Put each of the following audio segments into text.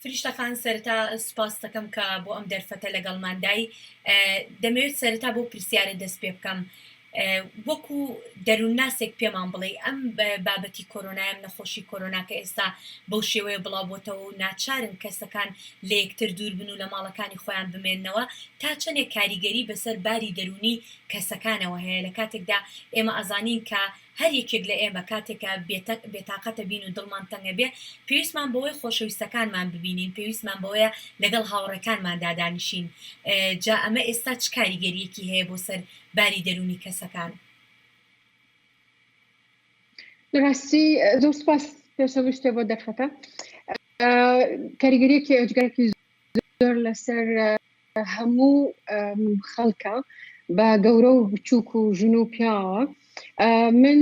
فریشتە خان سەرەتا سوپاست دەکەم کە بۆ ئەم دەرفەتە لەگەڵماندای. دەمەوێت سەرەتا بەو پرسیارە دەست پێ بکەم وەکو دەروونناسێک پێمان بڵێی ئەم بابەتی کۆرۆنای ئەم نەخۆشی کۆرۆنا کە ئێستا بەو شێوەیە بڵاو بۆتەوە و ناچارن کەسەکان لە یەکتر دوور بن و لە ماڵەکانی خۆیان بمێننەوە تا چەندێک کاریگەری بەسەر باری دەروونی کەسەکانەوە هەیە لە کاتێکدا ئێمە ئەزانین کە هەر یەکێک لە ئێمە کاتێک کە بێتاقەتە بین و دڵمان تەنگ ئەبێ پێویستمان بەوەی خۆشەویستەکانمان ببینین پێویستمان بەوەیە لەگەڵ هاوڕێکانماندا دانیشین جا ئەمە ئێستا چ کاریگەریەکی هەیە بۆ سەر باری دەروونی کەسەکان؟ لەڕاستی زۆر سپاس پێش هەموو شتێ بۆ دەرفەتە کاریگەریەکی ئێجگارێکی زۆر لەسەر هەموو خەڵکە بە گەورە و بچووک و ژن و پیاوە من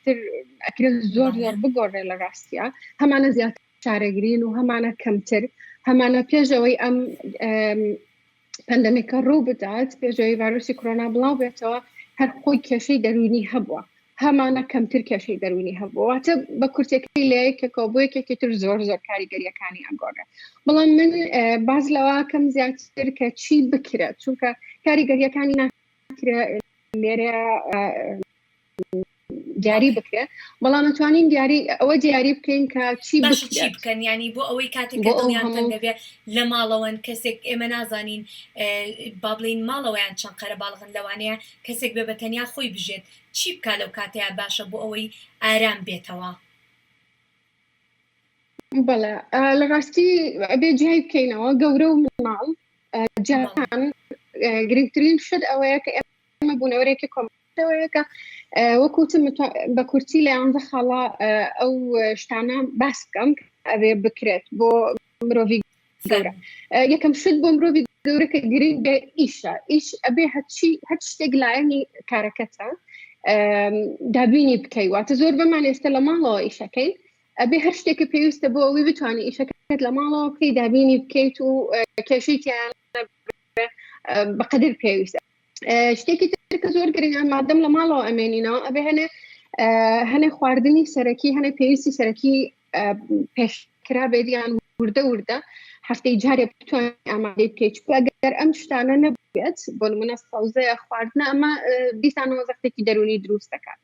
تر ئەکرێت زۆر زۆر بگۆڕێ لە ڕاستە هەمانە زیاتر چارەگرین و هەمانە کەمتر هەمانە پێشەوەی ئەم پەندەمێکە ڕوو بدات پێشەوەی ڤایرۆسی کۆرۆنا بڵاو بێتەوە هەر خۆی کێشەی دەروونی هەبووە هەمانە کەمتر کێشەی دەروونی هەبووە واتە بە کورتەکەی لە یەکێکەوە بۆ یەکێکی تر زۆر زۆر کاریگەریەکانی ئەگۆڕێ بەڵام من باز لەوە کەم زیاتر کە چی بکرێت چونکە کاریگەریەکانی ناکرێت لێرە دیاری بکرێت بەڵام ئەتوانین دیاری ئەوە دیاری بکەین کە چی باشە چی بکەن ینی بۆ ئەوەی کاتێک کە دڵیان تەنگ دەبێت لە ماڵەوەن کەسێک ئێمە نازانین با بڵین ماڵەوەیان چەند قەرەباڵغن لەوانەیە کەسێک بێ بە تەنیا خۆی بژێت چی بکا لەو کاتەیە باشە بۆ ئەوەی ئارام بێتەوە؟ بەڵێ لە ڕاستی ئەبێ جیای بکەینەوە گەورە و مناڵ جیاکان گرنگترین شت ئەوەیە کە ئێمە بوونەوەرێکی کۆمەوەیە کە وەکوتم بە کورتی لە یانزە خاڵا ئەو شتانە باس بکەم ئەبێ بکرێت بۆ مرۆڤی گەورە یەکەم شت بۆ مرۆڤی گەورە کە گرنگە ئیشە ئیش ئەبێ هەرچی هەر شتێک لایەنی کارەکەتە دابینی بکەی واتە زۆر بەمان ئێستا لە ماڵەوە ئیشەکەین ئەبێ هەر شتێکە پێویستە بۆ ئەوەی بتوانانی ئیشەکەت لە ماڵەوە بکەی دابینی بکەیت و کێشەی تیان بەقدر پێویستە شتێکی تر کە زۆر گرنگە مادەم لە ماڵەوە ئەمێنینەوە ئەبێ هەنێ هەنێ خواردنی سەرەکی هەنێ پێویستی سەرەکی پێشکرا بێت یان وردە وردە هەفتەی جارێ بتوانین ئامادەی بکەیت چونکە ئەگەر ئەم شتانە نەبێت بۆ نمونە سەوزەیە خواردنە ئەمە دیسانەوە زەختێکی دەروونی دروست دەکات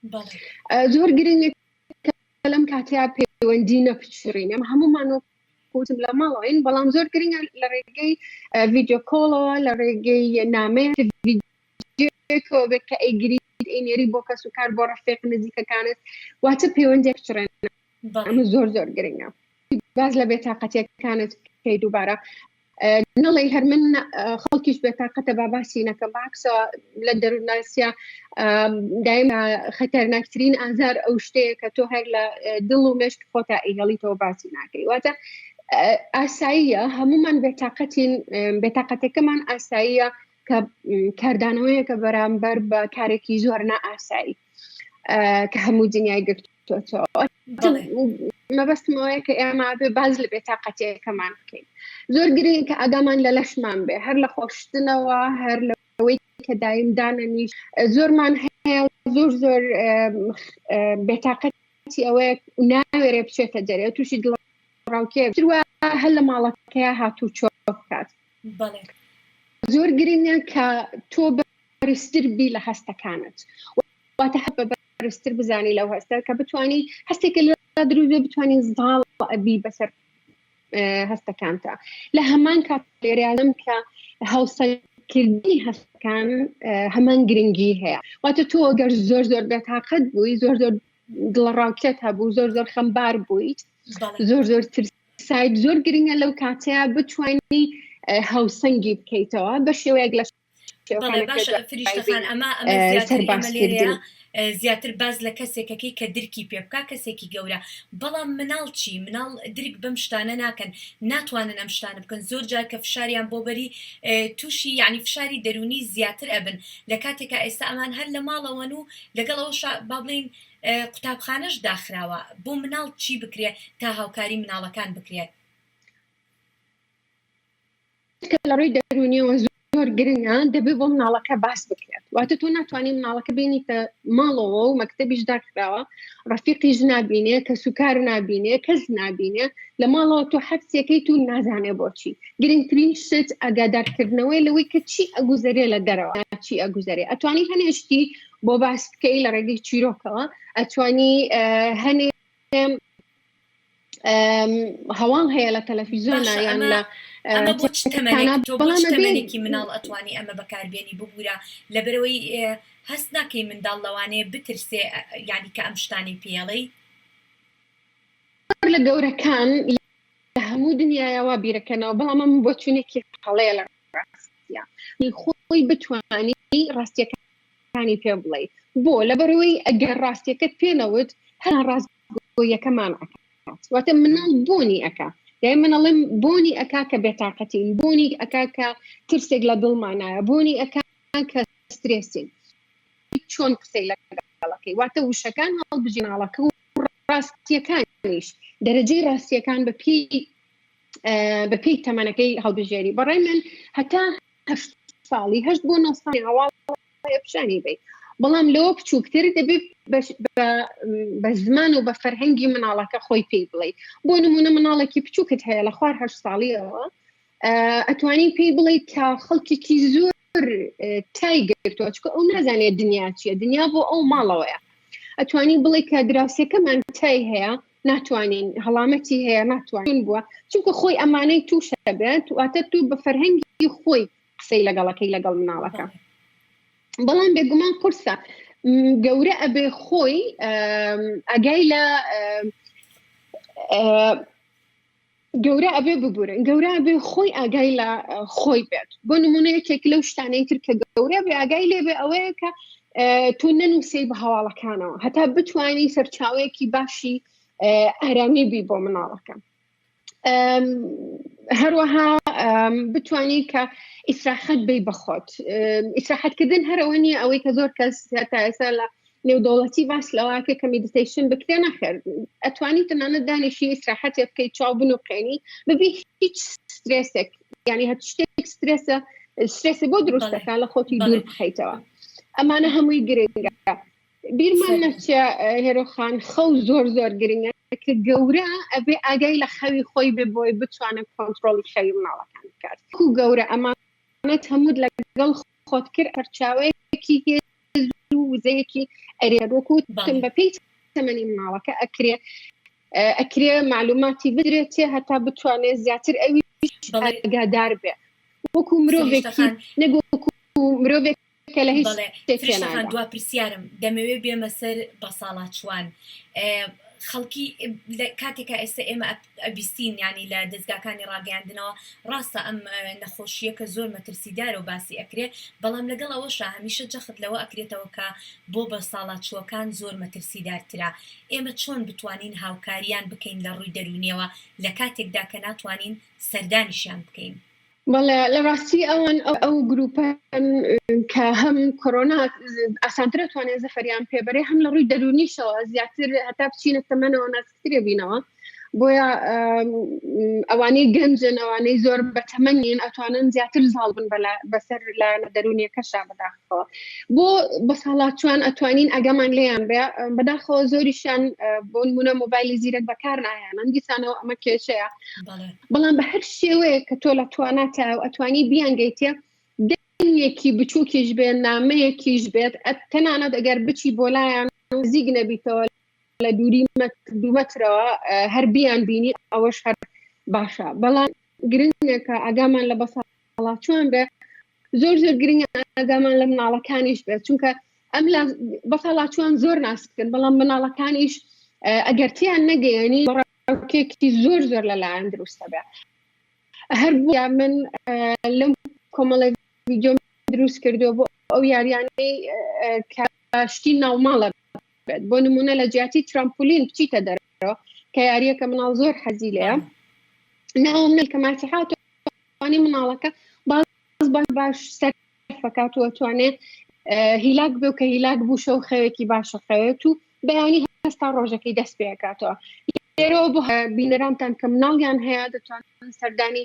زۆر گرنگە لەم کاتەیە پەیوەندی نەپچڕین ئەمە هەموومان وتم لە ماڵەوەین بەڵام زۆر گرنگە لە ڕێگەی ڤیدیۆ کۆڵەوە لە ڕێگەی نامەیە ڤیدیۆکەوە بێت کە ئەیگریت ئەینێری بۆ کەس و کار بۆ ڕەفیق نزیکەکانت واتە پەیوەندیەک بچڕێن ئەمە زۆر زۆر گرنگە باز لە بێتاقەتیەکانت بکەی دووبارە نەڵێی هەر من خەڵکیش بێتاقەتە با باسی نەکەم باکسەوە لە دەروونناسیە دایم خەتەرناکترین ئازار ئەو شتەیە کە تۆ هەر لە دڵ و مێشک خۆتا ئەیهێڵیتەوە باسی ناکەی واتە ئاساییە هەمومان بێتاقەتین بێتاقەتەکەمان ئاساییە کە کاردانەوەیەکە بەرامبەر بە کارێکی زۆر نائاسایی کە هەموو دنیای گرتووەتەوە مەبەستمەوەیە کە ئێمە بێ باز لە بێتاقەتەکەمان بکەین زۆر گرنگ کە ئاگامان لە لەشمان بێ هەر لە خۆشتنەوە هەر لەوەی کە دایم دانەنیش زۆرمان هەیە زۆر زۆر بێتاقەتی ئەوەیە ناوێرێ بچێتە دەرێ تووشی دڵ ڕاوکێ هەر لە ماڵەکەی هاتوو چۆ بکات زۆر گرنگە کە تۆ بەرزتر بی لە هەستەکانت واتە هەر بە بەرزتر بزانی لەو هەستە کە بتانی هەستێکە لە دروست بێ بتانی زاڵ ئەبی بەسەر هەستەکانتە لە هەمان کات لێرەیانم کە هەوسەکردنی هەستەکان هەمان گرنگی هەیە واتە تۆ گەر زۆر زۆر بێتاقەت بووی زۆر زۆر دڵەڕاوکێت هەبوو زۆر زۆر خەمبار بوویت زۆر زۆر ترس سایت زۆر گرنگە لەو کاتەیە بتوانی هاوسەنگی بکەیتەوە بە شێوەیەک لە باشە فریشتەخان ئەمە ئەمە زیاتر ئێمە لێرەیە زیاتر باز لە کەسێکەکەی کە درکی پێ بکا کەسێکی گەورە بەڵام مناڵ چی مناڵ درک بەم شتانە ناکەن ناتوانن ئەم شتانە بکەن زۆر جار کە فشاریان بۆ بەری تووشی یعنی فشاری دەروونی زیاتر ئەبن لە کاتێکا ئێستا ئەمان هەر لە ماڵەوەن و لەگەڵ ئەوەشا با بڵێین قوتابخانەش داخراوە بۆ مناڵ چی بکرێ تا هاوکاری مناڵەکان بکرێ؟ کە لە ڕووی دەروونیەوە. زۆر گرنگە دەبێ بۆ مناڵەکە باس بکرێت واتە تۆ ناتوانانی مناڵەکە بینیتە ماڵەوە و مەکتتەبیش داخراوە ڕەفیقیش نابینێ کە سوکار نابینێ کەس نابینێ لە ماڵەوە تۆ حەبسێکەی تو نازانێ بۆچی گرنگترین شت ئاگادارکردنەوەی لەوەی کە چی ئەگوزەرێ لە دەرەوە چی ئەگوزەرێ ئەتوانی هەنێشتی بۆ باس بکەی لە ڕێگەی چیرۆکەوە ئەتوانی هەنێ هەواڵ هەیە لە تەلەفیزیۆن یان لە ئەمە بۆ چ تەمەنێک تۆ بۆ چ تەمەنێکی مناڵ ئەتوانی ئەمە بەکاربێنی ببورە لەبەرەوەی هەست ناکەی منداڵ لەوانەیە بترسێ یعنی کە ئەم شتانەی پێڵێی لە گەورەکان لە هەموو دنیاوە بیرەکەنەوە بەڵام ئەم بۆچوونێکی هەڵەیە لە ڕاستیە خۆی بتوانی ڕاستیەکانی پێ بڵێ بۆ لەبەرەوەی ئەگەر ڕاستیەکەت پێ نەوت هەر ڕاستگۆیەکەمان ئەکات واتە مناڵ بۆنی ئەکا یای من ئەڵێم بۆنی ئەکا کە بێتاقەتین بۆنی ئەکا کە ترسێک لە دڵمانایە بۆنی ئەکا کە سترێسین چۆن قسەی لەگەڵەکەی واتە وشەکان هەڵبژی مناڵەکە و ڕاستیەکانیش دەرەجەی ڕاستیەکان بە پێی بە پێی تەمەنەکەی هەڵبژێری بەڕای من هەتا هەشت ساڵی هەشت بۆ نۆ ساڵی هەواڵ پیشانی بی بەڵام لەوە بچووکتر دەبێت بە زمان و بە فەرهەنگی مناڵەکە خۆی پێی بڵێ بۆ نمونە مناڵێکی بچووکت هەیە لە خوار هەشت ساڵیەوە ئەتوانی پێی بڵێ کە خەڵکێکی زۆر تای گرتووە چکە ئەو نازانێت دنیا چییە دنیا بۆ ئەو ماڵەوەیە ئەتوانی بڵێ کە دراوسێکەمان تای هەیە ناتوانین هەڵامەتی هەیە ناتوانین بووە چونکە خۆی ئەمانەی تووشە بێت واتە تو بە فەرهەنگی خۆی قسەی لەگەڵەکەی لەگەڵ مناڵەکە بەڵام بێگومان قورسە گەورە ئەبێ خۆی ئەگای لە گەورە ئەبێ ببورن گەورە ئەبێ خۆی ئاگای لە خۆی بێت بۆ نمونە یەکێک لەو شتانەی تر کە گەورە بێ ئاگای لێ بێ ئەوەیە کە تۆ نەنووسی بە هەواڵەکانەوە هەتا بتوانی سەرچاوەیەکی باشی ئارامی بی بۆ مناڵەکە هەروەها بتانی کە ئیسراحەت بی بەخۆت ئیسراحەتکردن هەرەوە نییە ئەوەی کە زۆر کەس تا ئێستا لە نێودەوڵەتی باس لەوەکە کە meditation بکرێ نەخێر ئەتوانی تەنانەت دانیشی ئیسراحەتێ بکەیت چاو بنوقێنی بەبێ هیچ سترێسێک یعنی هەر شتێک سترێسە سترێسی بۆ دروست دەکات لە خۆتی دوور بخەیتەوە ئەمانە هەمووی گرنگە بیرمان نەچێ هێرۆخان خەو زۆر زۆر گرنگە کە گەورە ئەبێ ئاگای لە خەوی خۆی بێ بۆی بتوانێت کۆنترۆڵی خەوی مناڵەکان بکات کو گەورە ئەمانەت هەمووت لەگەڵ خۆت کرد سەرچاوەیەکی هێز و وزەیەکی ئەرێ وەکو وتم بە پێی تەمەنی مناڵەکە ئەکرێ ئەکرێ معلوماتی بدرێتێ هەتا بتوانێت زیاتر ئەوی ئاگادار بێ وەکو مرۆڤێکی نەک وەکو مرۆڤێک کە لە هیچ فریشتە خان دوا پرسیارم دەمەوێ بێمە سەر بەساڵاچوان خەڵکی کاتێکا ئێستا ئێمە ئەبیستین ینی لە دەستگاکانی ڕاگەیاندنەوە ڕاستە ئەم نەخۆشییە کە زۆر مەترسیدارە و باسی ئەکرێ بەڵام لەگەڵ ئەوەشا هەمیشە جەخت لەوە ئەکرێتەوە کە بۆ بەساڵاچووەکان زۆر مەترسیدارترە ئێمە چۆن بتوانین هاوکاریان بکەین لە ڕووی دەروونیەوە لە کاتێکدا کە ناتوانین سەردانیشیان بکەین؟ بەڵێ لە ڕاستی ئەوان ئەو گروپەن کە هەم کۆرۆنا ئاسانترە توانێت زەفەریان پێبەرێ هەم لە ڕووی دەروونیشەوە زیاتر هەتا بچینە تەمەنەوە ناسکترێ بینەوە بۆیە ئەوانەی گەنجن ئەوانەی زۆر بەتەمەنین ئەتوانن زیاتر زاڵ بن بەسەر لایەنە دەروونیەکەشا بەداخەوە بۆ بەساڵاچوان ئەتوانین ئەگەمان لێیان بێ بەداخەوە زۆریشیان بۆ نمونە مۆبایلی زیرەک بەکار ناهێنن دیسانەوە ئەمە کێشەیە بەڵام بە هەر شێوەیە کە تۆ لە تواناتە و ئەتوانی بیانگەیتێ دەنگێکی بچووکیش بێ نامەیەکیش بێت تەنانەت ئەگەر بچی بۆ لایان نزیک نەبیتەوە لە دووری دوو مەترەوە هەر بیان بینی ئەوەش هەر باشە بەڵام گرنگە کە ئاگامان لە بەساڵاچوان بێ زۆر زۆر گرنگە ئاگامان لە مناڵەکانیش بێت چونکە ئەم بەساڵاچوان زۆر ناسکن بەڵام مناڵەکانیش ئەگەر تیان نەگەیەنی ڕاوکێکی زۆر زۆر لەلایەن دروستە بێ هەر بۆیە من لەم کۆمەڵی ڤیدیۆم دروست کردووە بۆ ئەو یاریانەی کە شتی ناوماڵە بێت بۆ نمونە لە جیاتی ترامپولین بچیتە دەرەوە کە یاریەکە مناڵ زۆر حەزی لێیە ناوم نە کە ماسیحات توانی مناڵەکە باز باش باش سەرفەکات و توانێت هیلاک بێ و کە هیلاک بوو شەو خەوێکی باشە خەوێت و بەیانی هەستا ڕۆژەکەی دەست پێکاتەوە لێرەوە بۆ بینەرانتان کە مناڵیان هەیە دەتوانن سەردانی.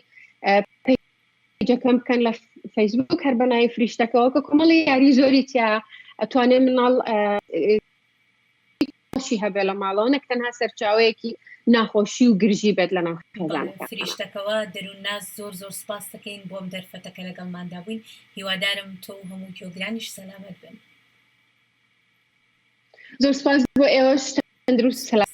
page ەکەم بکەن لە فەیسبوک هەر بە ناوی فریشتەکەوە کە کۆمەڵی یاری زۆری تیا ئەتوانێ مناڵ خۆشی هەبێ لە ماڵەوە نەک تەنها سەرچاوەیەکی ناخۆشی و گرژی بێت لە ناو خێزانەکە. فریشتەکەوە دەروونناس زۆر زۆر سپاست دەکەین بۆ ئەم دەرفەتە کە لەگەڵماندا بووین هیوادارم تۆ و هەموو گوێگرانیش سەلامەت بن. زۆر سپاس بۆ ئێوەش تەندروست سەلامەت.